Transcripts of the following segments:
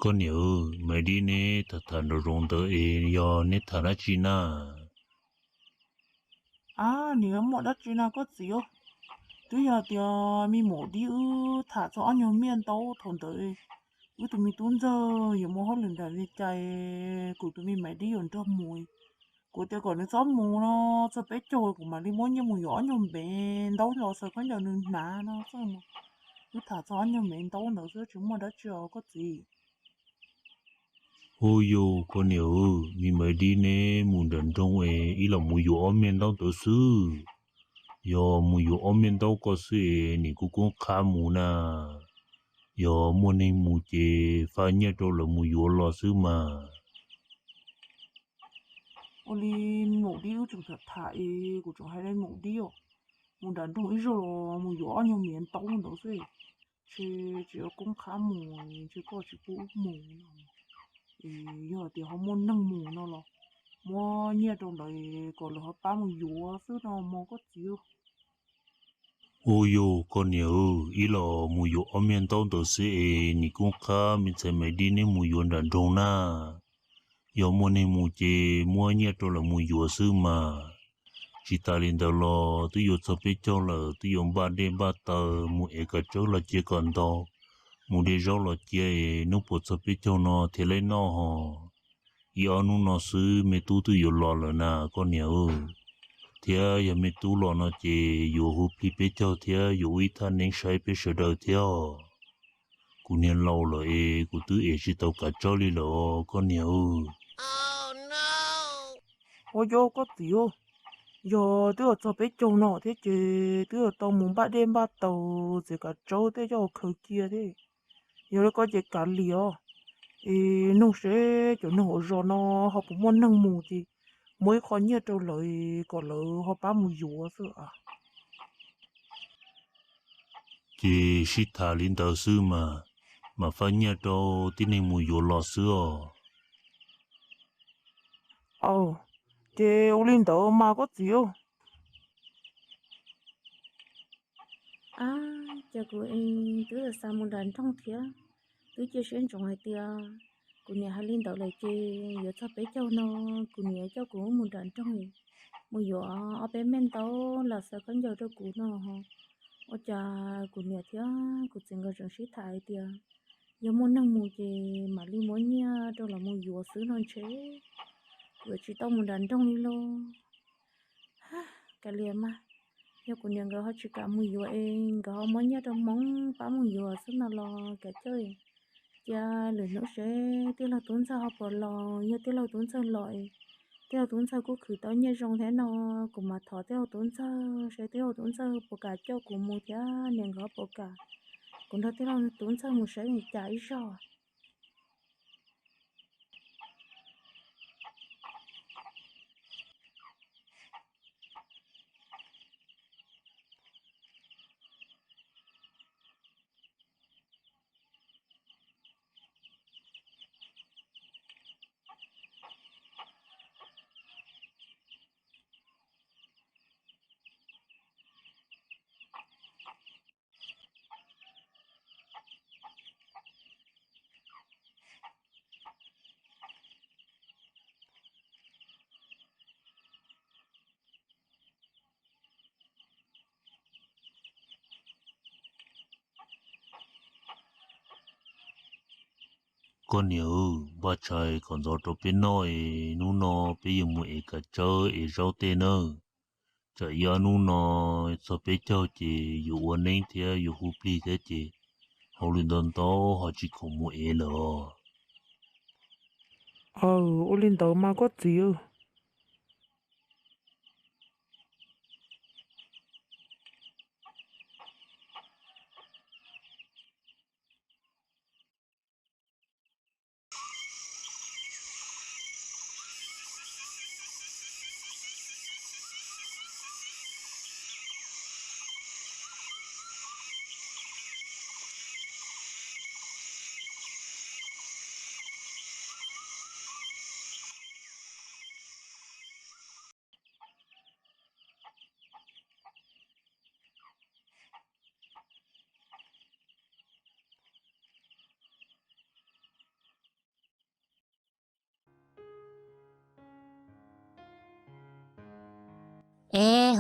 Koj niam, Maiv Dib neb tham tham nraum zoov ntawd es yog neb tham dab tsi na? A, nws muaj dab tsi na koj txiv? Twb yog tias me Maiv Dib wb tham txog ob nyuag miaj ntaub thaum ntawd, wb tus me tub ntxawg yuav mus hauj lwm nram li cas, kuv tus me Maiv Dib yuav nrog mus. Kuv tias kom nws txhob mus no, txog peb caug kuv mam li muab nyiaj mus yuav ob nyuag npev ntaub los xaws khaub ncaws nws hnav no xwb. Wb tham txog ob nyuag npev ntaub ntawd xwb, tsis muaj dab tsi os koj txiv. Ua yog koj niam, me Maiv Dib neb mus nram nroog es ib los mus yuav ob miaj ntaub ntawd xwb. Yog mus yuav ob miaj ntaub ko xwb es nim kuj koob qhab mus na. Yog muaj neeg mus ces faj nyiaj rau lawv mus yuav los xwb mas. Ua li Maiv Dib wb tseem tham tham es kuv tseem hais li Maiv Dib os, mus nram nroog ib zaug los mus yuav ob nyuag miaj ntaub ntawd xwb, ntshe tsis yuav koob qhab mus, ntshe koj tsis pub wb mus no. Es yog tias ho muaj neeg mus no los muab nyiaj rau lawv kom lawv ho pab mus yuav xwb no mog koj txiv. Ua yog koj niam, ib los mus yuav ob miaj ntaub ntawd xwb es nim koob qhab me ntxhais Maiv Dib neb mus yuav nram nroog na. Yog muaj neeg mus ces muab nyiaj rau lawv mus yuav xwb mas. Tsis tas li ntawd los twb yuav txog peb caug lawm, twb yuav npaj dej npaj taws mus ev kav tsawb los cia kom ntau, mus de zaub los cia es hnub puas txog peb caug no thiaj li noj ho. Ib ob hnub no xwb me tub twb yuav los lawm na koj niam. Thiab yog me tub los no ces yuav hu plig peb caug thiab yuav ua ib thaj neeb saib peb sawv daws thiab. Kuv niag laus lawm es kuv twb ev tsis tau kav tsawb li lawm os koj niam. Ua yog koj txiv, yog twb yuav txog peb caug no thiab ces twb yuav tau mus npaj dej npaj taws txiav kav tsawb tej coj khaws cia thiab. Yog li koj ces kav liam os, es nug seb cov neeg hauv zos no ho puas muaj neeg mus ces muab ib qho nyiaj rau lawv kom lawv ho pab mus yuav xwb. Ces sib tham li ntawd xwb mas, mam faj nyiaj rau tib neeg mus yuav los xwb os. Aw, ces ua li ntawd mas koj txiv. A, ces kuv twb xav mus nram nroog thiab, twb cia siab ntsoov hais tias kuv niam hais li ntawd lawm ces yuav txog peb caug no kuv niam coj kuv mus nram nroog mus yuav ob peb miaj ntaub los xaws khaub ncaws rau kuv no. Ua cas kuv niam thiab kuv txiv nkawd tseem sib tham hais tias yog muaj neeg mus ces mam li muab nyiaj rau lawv mus yuav xwb no ntshe kuv yuav tsis tau mus nram nroog li lauj. Kav liam mas, yog kuv niam nkawd ho tsis kam mus yuav es nkawd ho muab nyiaj rau Hmoob pab mus yuav xwb no los kav liam. Cia lwm hnub seb tij laug tub ntxawg ho puas los, yog tij laug tub ntxawg los es tij laug tub ntxawg kuj khwv tau nyiaj zoo thiab no, kuv mam thov tij laug tub ntxawg seb tij laug tub ntxawg puas kam coj kuv mus thiab niam nkawd puas kam kuv nrog tij laug tub ntxawg mus saib li cas ib zaug. Koj niam, npaj tshais kom ntxov rau peb noj es hnub no peb yuav mus ev kav tsawb ev zaub tej nawb. Tsam ib ob hnub no txog peb caug ces yuav ua neeb thiab yuav hu plig thiab ces hauj lwm ntau ntau ho tsis khoom mus ev lawm os. Aw, ua li ntawd mas koj txiv.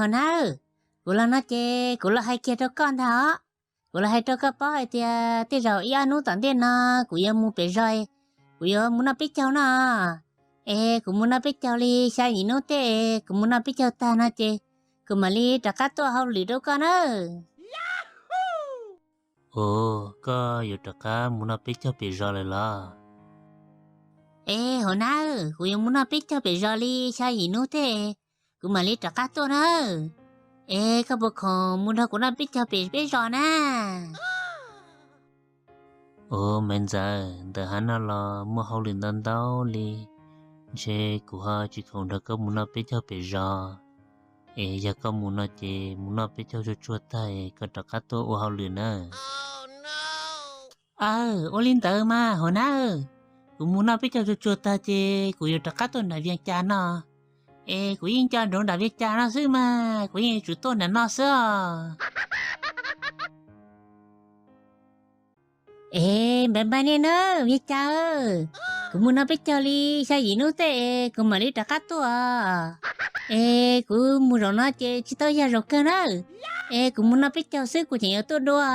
Hauv Nab, kuv los no ces kuv los hais kiag rau koj ntag os. Kuv los hais rau koj paub hais tias tej zaum ib ob hnub tom ntej no kuv yuav mus pem zos, kuv yuav mus noj peb caug no. Es kuv mus noj peb caug li xya yim hnub tej, kuv mus noj peb caug tag no ces kuv mam li rov qab tuaj hauj lwm rau koj nawb. Ua, koj yuav rov qab mus noj peb caug pem zos lawm los? Es Hauv Nab, kuv yuav mus noj peb caug pem zos li xya yim hnub tej, kuv mam li rov qab tuaj na. Es koj puas khoom mus nrog kuv noj peb caug pem peb zos na? Ua, Maiv Ntxawm, ntawm hav no los muaj hauj lwm ntau ntau li, ntshe kuv ho tsis khoom nrog koj mus noj peb caug pem zos. Es yog koj mus no ces mus noj peb caug tsuag tsuag tag es koj rov qab tuaj ua hauj lwm nawb. Aw, ua li ntawd mas Hauv Nab, kuv mus noj peb caug tsuag tsuag tag ces kuv yuav rov qab tuaj nram Vias Cas no. Es kuv yeej nco ntsoov nram Vias Cas no xwb mas kuv yeej yuav tsum tuaj nram no xwb os. Es npam npam nej na, Vias Cas, kuv mus noj peb caug li xya yim hnub tej es kuv mam li rov qab tuaj. Es kuv mus zaum no ces tsis tau yog zaum kawg na. Es kuv mus noj peb caug xwb kuv tseem yuav tuaj dua.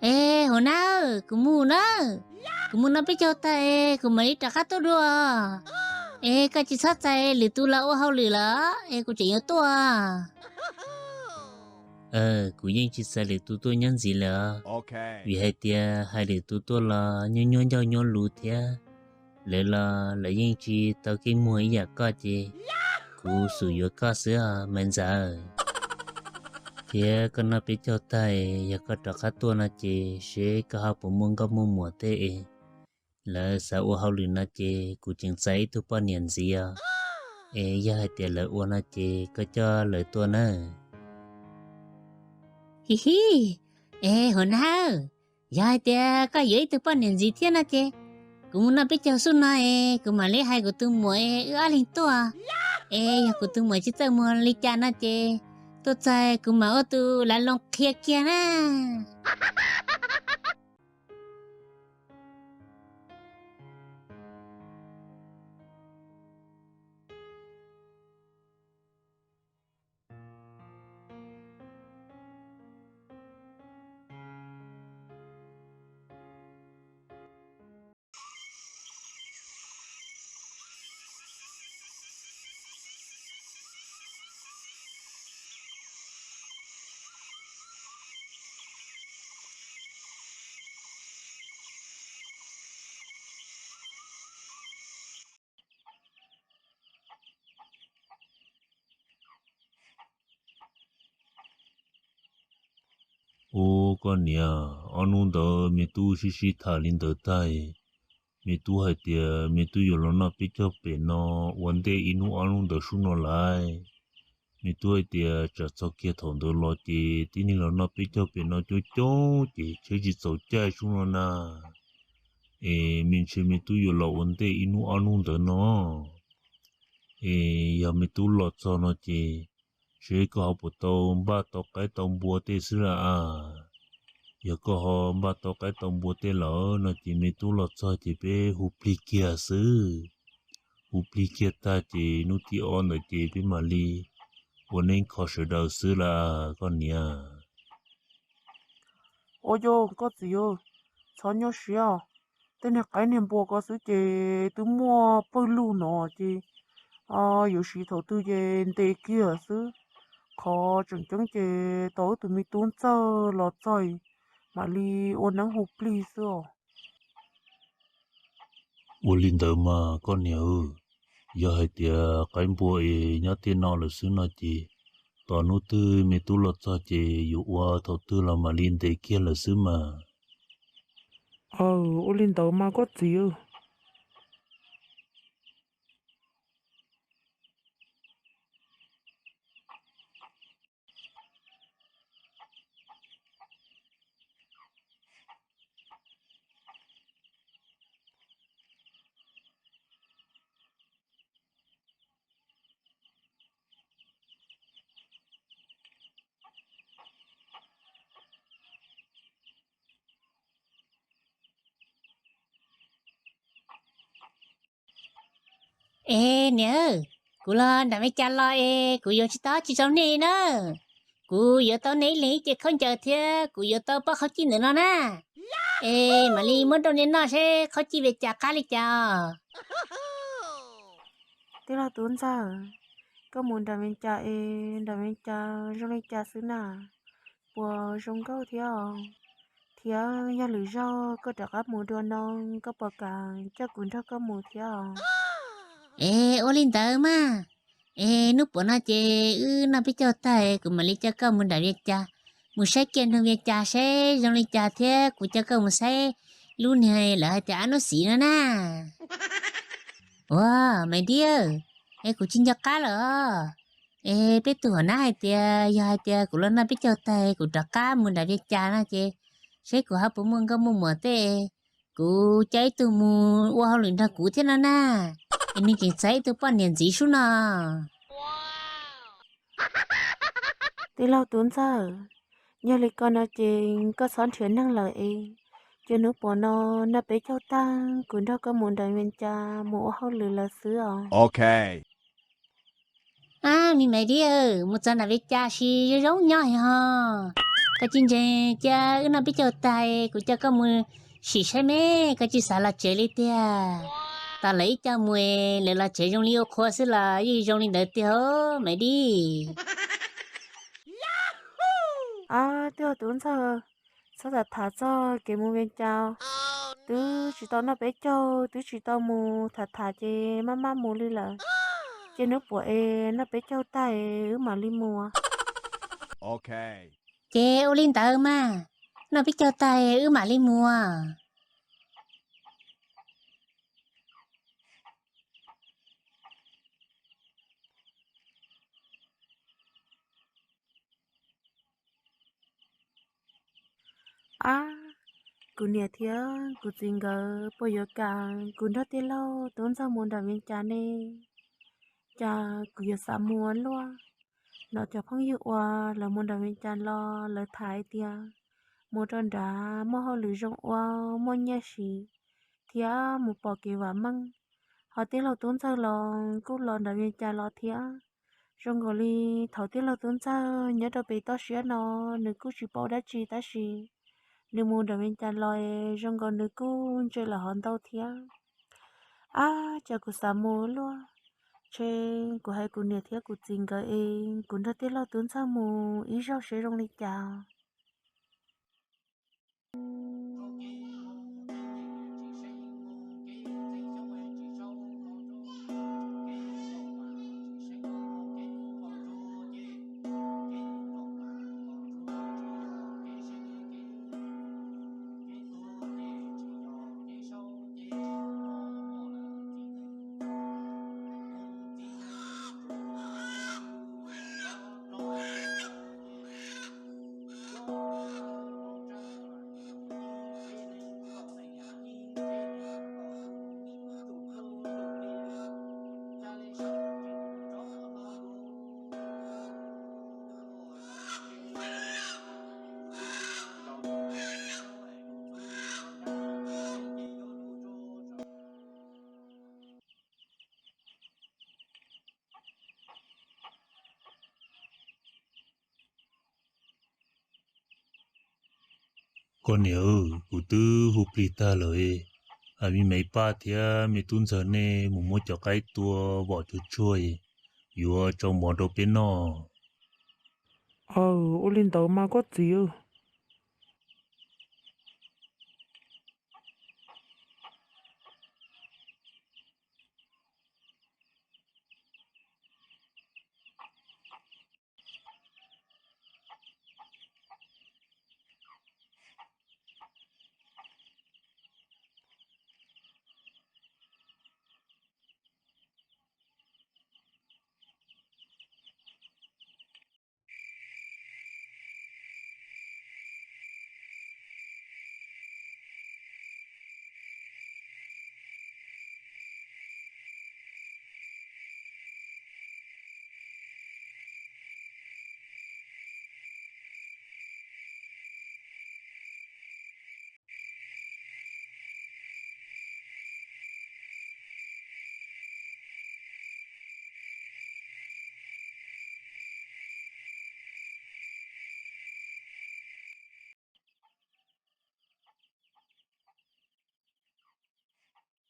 Es Hauv Nab, kuv mus na, kuv mus noj peb caug tag es kuv mam li rov qab tuaj dua. Es koj tsis txhob txais lwm tus los ua hauj lwm lawm es kuv tseem yuav tuaj. Kuv yeej tsis txais lwm tus tuaj nyob ntxiv lawm os, vim hais tias hais lwm tus tuaj los nyuaj nyuaj ncauj nyuaj lus thiab. Lawv los lawv yeej tsis tau keeb muag ib yam koj ces kuv xum yuav koj xwb os Maiv Ntxawm. Thiab koj noj peb caug tag, yog koj rov qab tuaj no ces seb koj ho puas muaj nkauj muaj muam tej es lawv xav ua hauj lwm no ces kuv tseem txais ib tug poj niam ntxiv os. Es yog hais tias lawv ua no ces koj coj lawv tuaj nawb. Hi hi, es Hauv Nab, yog hais tias koj yuav ib tug poj niam ntxiv thiab no ces kuv mus noj peb caug xub no es kuv mam li hais kuv tus muam es wb ob leeg tuaj. Es yog kuv tus muam tsis txawj muag li cas no ces tuaj txog kuv mam ua tus lav loo qhia kiag na. Ub, koj niam, ob hnub ntawd me tub sib sib tham li ntawd tag, me tub hais tias me tub yuav los noj peb caug pem no ua ntej ib hnub ob hnub ntawd sub no lawm. Me tub hais tias tsam txog kiag thaum ntawd los ces tib neeg los noj peb caug pem no coob coob ces tsheb tsis txaus caij sub no na. Es me ntshe me tub yuav los ua ntej ib hnub ob hnub ntawd no. Es yog me tub los txog no ces seb koj ho puas tau npaj tau qaib tau npua tej xwb las. Yog koj ho npaj tau qaib tau npua tej lawm no ces me tub los txog ces peb hu plig kiag xwb. Hu plig kiag tag ces hnub thib ob ntawd ces peb mam li ua neeb kho sawv daws xwb las koj niam. Ua cas koj txiv, txhob nyuaj siab os. Tej niag qaib niag npua ko xwb ces twb muaj pawg lug no ces yuav siv thaum twg ces ntes kiag xwb. Qhov tseem ceeb ces tos wb tus me tub ntxawg los txog mam li ua neeb hu plig xwb os. Ua li ntawd mas koj niam, yog hais tias qaib npua es nyob tej no lawm xwb no ces tos hnub twg me tub los txog ces yuav ua thaum twg los mam li ntes kiag lawm xwb mas. Aw, ua li ntawd mas koj txiv. Es niam, Kuv los nram Vias Cas los es kuv yuav tsis tau tsis zoo nej na. Kuv yuav tau nej ib leeg ib ce khaub ncaws thiab kuv yuav tau pob qhov cij ntawm no na. Es mam li muab rau nej noj seb qhov cij Vias Cas qab li cas os. Tij laug Tub Ntxawg, koj mus nram Vias Cas es nram Vias Cas zoo li cas xwb na? Puas zoo nkauj thiab os? Thiab yog lwm zaug koj rov qab mus dua no, koj puas kam coj kuv nrog koj mus thiab os? Es ua li ntawd mas. Es hnub puas no ces wb noj peb caug tag kuv mam li coj koj mus nram Vias Cas, mus saib kiag nroog Vias Cas seb zoo li cas thiab kuv coj koj mus saib lub niag lawv hais tias ab nub xiv no na. Ua, Maiv Dib, es kuv tsis nco qab lawm os. Es peb tug hom nab hais tias yog hais tias kuv los noj peb caug tag kuv rov qab mus nram Vias Cas no ces seb kuv ho puas muaj nkauj muaj muam tej, kuv coj ib tug mus ua hauj lwm nrog kuv thiab no na. Es nws tseem txais ib tug poj niam ntxiv sub no. Tij laug Tub Ntxawg, yog li ko no ces koj txhob nrhiav neeg lawm es, ces hnub puas no noj peb caug tag kuv nrog koj mus nram Vias Cas mus ua hauj lwm lawm xwb os. Ab, me Maiv Dib, mus txog nram Vias Cas sis zoo zoo nyob heev ho. Koj tsis ntseeg cia wb noj peb caug tag kuv coj koj mus sim saib me, koj tsis xav los tsev li tiag. Tos lawv ib co mus es lawv los tsev zoo li ua qhua xwb los yeej zoo li ntawd tiag os Maiv Dib. Ab, tij laug Tub Ntxawg, txhob tham tham txog kev mus Vias Cas, twb tsis tau noj peb caug twb tsis tau mus tham tham ces maj maj mus li lawm. Ces hnub puas es noj peb caug tag es wb mam li mus. Ces ua li ntawd mas, noj peb caug tag wb mam li mus. Ab, kuv niam thiab kuv txiv nkawd puas yuav kam kuv nrog tij laug Tub Ntxawg mus nram Vias Cas ne? Cas kuv yuav xav mus luaj. Hnov cov phooj ywg uas lawv mus nram Vias Cas los lawv tham hais tias mus rau nrad muaj hauj lwm zoo ua, muaj nyiaj siv, thiab mus pom kev vam meej. Ho tij laug Tub Ntxawg los kuj los nram Vias Cas los thiab. Zoo nkaus li thaum tij laug Tub Ntxawg nyob rau pem toj siab no, nws kuj tsis paub dab tsi tab sis nws mus nram Vias Cas los es zoo nkaus nws kuj ntse lawm hov ntau thiab. Ab, cas kuv xav mus luaj. Ntshe kuv hais kuv niam thiab kuv txiv nkawd es kuv nrog tij laug Tub Ntxawg mus ib zaug seb zoo li cas. Koj niam, kuv twb hu plig tag lawm. A, me Maiv Paj thiab me Tub Ntxawg nej mus muab cov qaib tua vom tsuag tsuag, yuav tsau mov rau peb noj. Aw, ua li ntawd mas koj txiv.